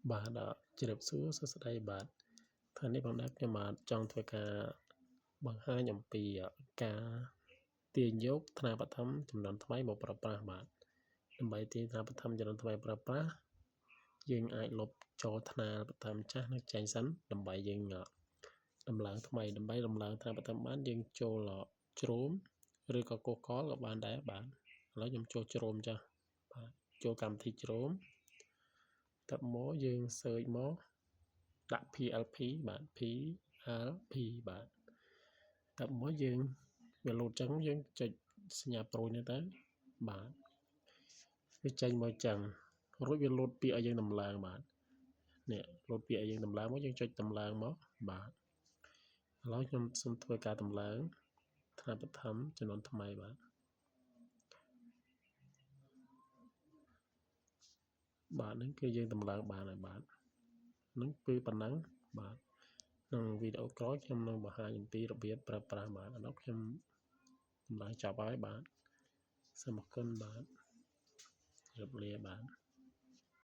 បាទជម្រាបសួរសួស្តីបាទថ្ងៃនេះបងដែរខ្ញុំបាទចង់ធ្វើការបង្ហាញអំពីការទាញយកថ្នាលបឋមចំនួនថ្មីមកប្រើប្រាស់បាទដើម្បីទាញថ្នាលបឋមចំនួនថ្មីប្រើប្រាស់យើងអាចលុបចូលថ្នាលបឋមចាស់នៅចេញសិនដើម្បីយើងដំឡើងថ្មីដើម្បីដំឡើងថ្នាលបឋមបានយើងចូលជ្រោមឬក៏ Google ក៏បានដែរបាទឥឡូវខ្ញុំចូលជ្រោមចាស់បាទចូលកម្មវិធីជ្រោមតមកយើង search មកដាក់ PLP បាទ PLP បាទតមកយើងវាលោតចឹងយើងចុចសញ្ញាព្រួយនេះទៅបាទវាចេញមកចឹងរួចវាលោតពាក្យឲ្យយើងដំឡើងបាទនេះលោតពាក្យឲ្យយើងដំឡើងមកយើងចុចដំឡើងមកបាទឥឡូវខ្ញុំសូមធ្វើការដំឡើងថ្នាក់បឋមចំនួនថ្មីបាទបាទហ្នឹងគឺយើងដំឡើងបានហើយបាទហ្នឹងគឺប៉ុណ្ណឹងបាទក្នុងវីដេអូក្រោយខ្ញុំនឹងបង្ហាញអំពីរបៀបប្រើប្រាស់បាទឥឡូវខ្ញុំដំឡើងចប់ហើយបាទសូមអរគុណបាទជម្រាបលាបាទ។